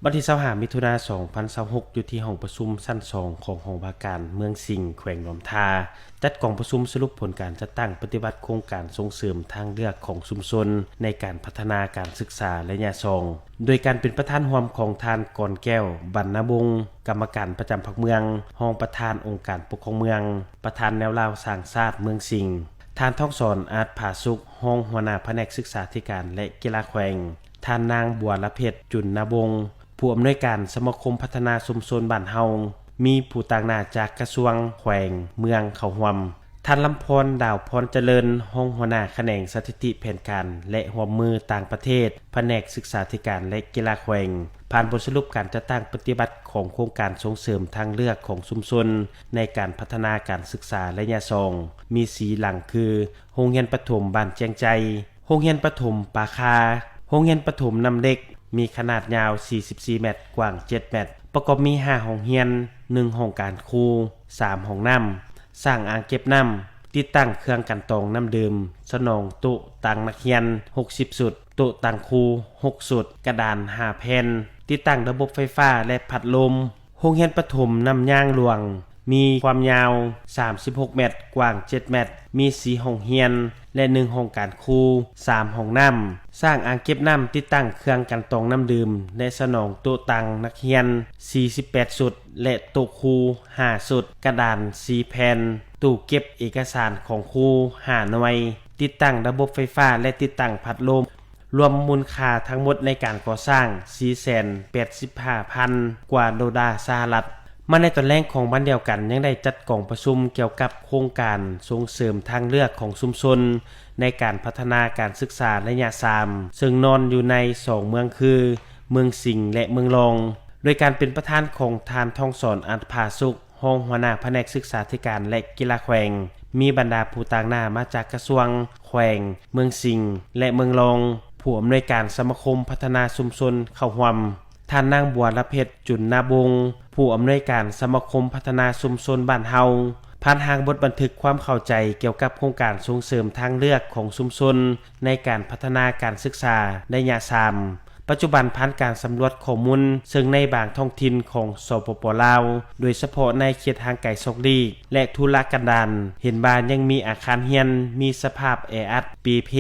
ວັນທີຊາວຫ້າ ມິຖຸນາ ສອງພັນຊາວຫົກ ຢູ່ທີ່ຫ້ອງປະຊຸມຊັ້ນສອງຂອງຫ້ອງວ່າການເມືອງສິງ ແຂວງຫຼວງນ້ຳທາ ຈັດກອງປະຊຸມສະຫຼຸບຜົນການຈັດຕັ້ງປະຕິບັດໂຄງການສົ່ງເສີມທາງເລືອກຂອງຊຸມຊົນໃນການພັດທະນາການສຶກສາໄລຍະສອງ ໂດຍການເປັນປະທານຮ່ວມຂອງທ່ານ ກອນແກ້ວ ບັນນະວົງ ກຳມະການປະຈຳພັກເມືອງ, ຮອງປະທານອົງການປົກຄອງເມືອງ, ປະທານແນວລາວສ້າງຊາດເມືອງສິງ, ທ່ານ ທອງສອນ ອາດຜາສຸກ ຮອງຫົວໜ້າພະແນກສຶກສາທິການ ແລະ ກິລາແຂວງ, ທ່ານນາງ ບົວລະເພັດ ຈຸນນະວົງ ຜູ້ອຳນວຍການສະມາຄົມພັດທະນາຊຸມຊົນບ້ານເຮົາ, ມີຜູ້ຕາງໜ້າຈາກກະຊວງ, ແຂວງ, ເມືອງເຂົ້າຮ່ວມ, ທ່ານ ລຳພອນ ດາວພອນຈະເລີນ ຮອງຫົວໜ້າຂະແໜງສະຖິຕິແຜນການ ແລະ ຮ່ວມມືຕ່າງປະເທດ ພະແນກສຶກສາທິການ ແລະ ກິລາແຂວງ ຜ່ານບົດສະຫຼຸບການຈັດຕັ້ງປະຕິບັດຂອງໂຄງການສົ່ງເສີມທາງເລືອກຂອງຊຸມຊົນໃນການພັດທະນາການສຶກສາໄລຍະສອງ ມີສີ່ຫຼັງຄື ໂຮງຮຽນປະຖົມບ້ານຈຽງໃຈ, ໂຮງຮຽນປະຖົມປ່າຄາ, ໂຮງຮຽນປະຖົມນ້ຳເຫຼັກ ມີຂະໜາດຍາວສີ່ສິບສີ່ແມັດ, ກວ້າງເຈັດແມັດ, ປະກອບມີຫ້າຫ້ອງຮຽນ, ໜຶ່ງຫ້ອງການຄູ, ສາມຫ້ອງນ້ຳ, ສ້າງອ່າງເກັບນ້ຳ, ຕິດຕັ້ງເຄື່ອງກັ່ນຕອງນ້ຳດື່ມ, ສະໜອງໂຕະຕັ່ງນັກຮຽນຫົກສິບຊຸດ, ໂຕະຕັ່ງຄູຫົກຊຸດ, ກະດານຫ້າແຜ່ນ, ຕິດຕັ້ງລະບົບໄຟຟ້າ ແລະ ພັດລົມ. ໂຮງຮຽນປະຖົມນ້ຳຍາງຫຼວງ ມີຄວາມຍາວສາມສິບຫົກແມັດ, ກວ້າງເຈັດແມັດ, ມີສີ່ຫ້ອງຮຽນ ແລະ ໜຶ່ງຫ້ອງການຄູ, ສາມຫ້ອງນ້ຳ, ສ້າງອ່າງເກັບນ້ຳ, ຕິດຕັ້ງເຄື່ອງກັ່ນຕອງນ້ຳດື່ມ ແລະ ສະໜອງໂຕະຕັ່ງນັກຮຽນສີ່ສິບແປດຊຸດ ແລະ ໂຕະຄູຫ້າຊຸດ, ກະດານສີ່ແຜ່ນ, ຕູ້ເກັບເອກະສານຂອງຄູຫ້າໜ່ວຍ, ຕິດຕັ້ງລະບົບໄຟຟ້າ ແລະ ຕິດຕັ້ງພັດລົມ. ລວມມູນຄ່າທັງໝົດໃນການກໍ່ສ້າງສີ່ແສນແປດສິບຫ້າພັນກວ່າໂດລາສະຫະລັດ. ມາໃນຕອນແລງຂອງວັນດຽວກັນ ຍັງໄດ້ຈັດກອງປະຊຸມກ່ຽວກັບໂຄງການສົ່ງເສີມທາງເລືອກຂອງຊຸມຊົນໃນການພັດທະນາການສຶກສາໄລຍະສາມ ເຊິ່ງນອນຢູ່ໃນສອງເມືອງຄື ເມືອງສິງ ແລະ ເມືອງລອງ ໂດຍການເປັນປະທານຂອງທ່ານ ທອງສອນ ອັດຜາສຸກ ຮອງຫົວໜ້າພະແນກສຶກສາທິການ ແລະ ກິລາແຂວງ, ມີບັນດາຜູ້ຕາງໜ້າມາຈາກກະຊວງ, ແຂວງ, ເມືອງສິງ ແລະ ເມືອງລອງ, ຜູ້ອຳນວຍການສະມາຄົມພັດທະນາຊຸມຊົນເຂົ້າຮ່ວມ, ທ່ານນາງ ບົວລະເພັດ ຈຸນນະວົງ ຜູ້ອຳນວຍການສະມາຄົມພັດທະນາຊຸມຊົນບ້ານເຮົາ, ຜ່ານຮ່າງບົດບັນທຶກຄວາມເຂົ້າໃຈກ່ຽວກັບໂຄງການສົ່ງເສີມທາງເລືອກຂອງຊຸມຊົນໃນການພັດທະນາການສຶກສາໄລຍະສາມ. ປັດຈຸບັນຜ່ານການສຳຫຼວດຂໍ້ມູນ ເຊິ່ງໃນບາງທ້ອງຖິ່ນຂອງ ສປປ ລາວ ໂດຍສະເພາະໃນເຂດຫ່າງໄກສອກຫຼີກ ແລະ ທຸລະກັນດານ ເຫັນວ່າຍັງມີອາຄານຮຽນມີສະພາບແອອັດ, ເປ່ເພ,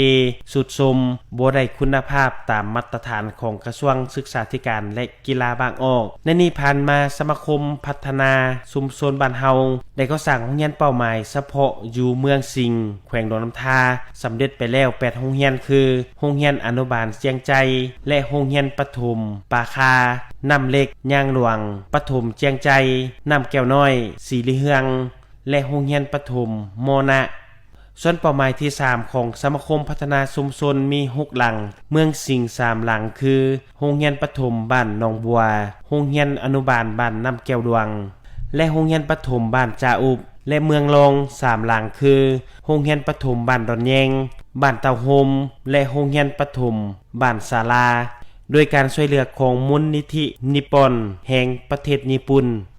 ຊຸດໂຊມ, ບໍ່ໄດ້ຄຸນນະພາບຕາມມາດຕະຖານຂອງກະຊວງສຶກສາທິການ ແລະ ກິລາບາງອອກ. ໃນນີ້ຜ່ານມາ ສະມາຄົມພັດທະນາຊຸມຊົນບ້ານເຮົາ ໄດ້ກໍ່ສ້າງໂຮງຮຽນເປົ້າໝາຍສະເພາະຢູ່ເມືອງສິງ ແຂວງຫຼວງນ້ຳທາ ສຳເລັດໄປແລ້ວແປດໂຮງຮຽນຄື ໂຮງຮຽນອະນຸບານຊຽງໄຈ ແລະ ໂຮງຮຽນປະຖົມປ່າຄາ, ນ້ຳເຫຼັກ, ຍາງຫຼວງ, ປະຖົມຊຽງໄຈ, ນ້ຳແກ້ວນ້ອຍ, ສີລີເຮືອງ ແລະ ໂຮງຮຽນປະຖົມມໍນະ. ສ່ວນເປົ້າໝາຍທີສາມຂອງສະມາຄົມພັດທະນາຊຸມຊົນມີຫົກຫຼັງ, ເມືອງສິງສາມຫຼັງຄື ໂຮງຮຽນປະຖົມບ້ານໜອງບົວ, ໂຮງຮຽນອະນຸບານບ້ານນ້ຳແກ້ວຫຼວງ ແລະ ໂຮງຮຽນປະຖົມບ້ານຈາອຸບ ແລະ ເມືອງລອງສາມຫຼັງຄື ໂຮງຮຽນປະຖົມບ້ານດອນແຍງ, ບ້ານເຕົ້າໂຮມ ແລະ ໂຮງຮຽນປະຖົມບ້ານສາລາ ໂດຍການຊ່ວຍເຫຼືອຂອງມູນນິທິນິປອນແຫ່ງປະເທດຍີ່ປຸ່ນ.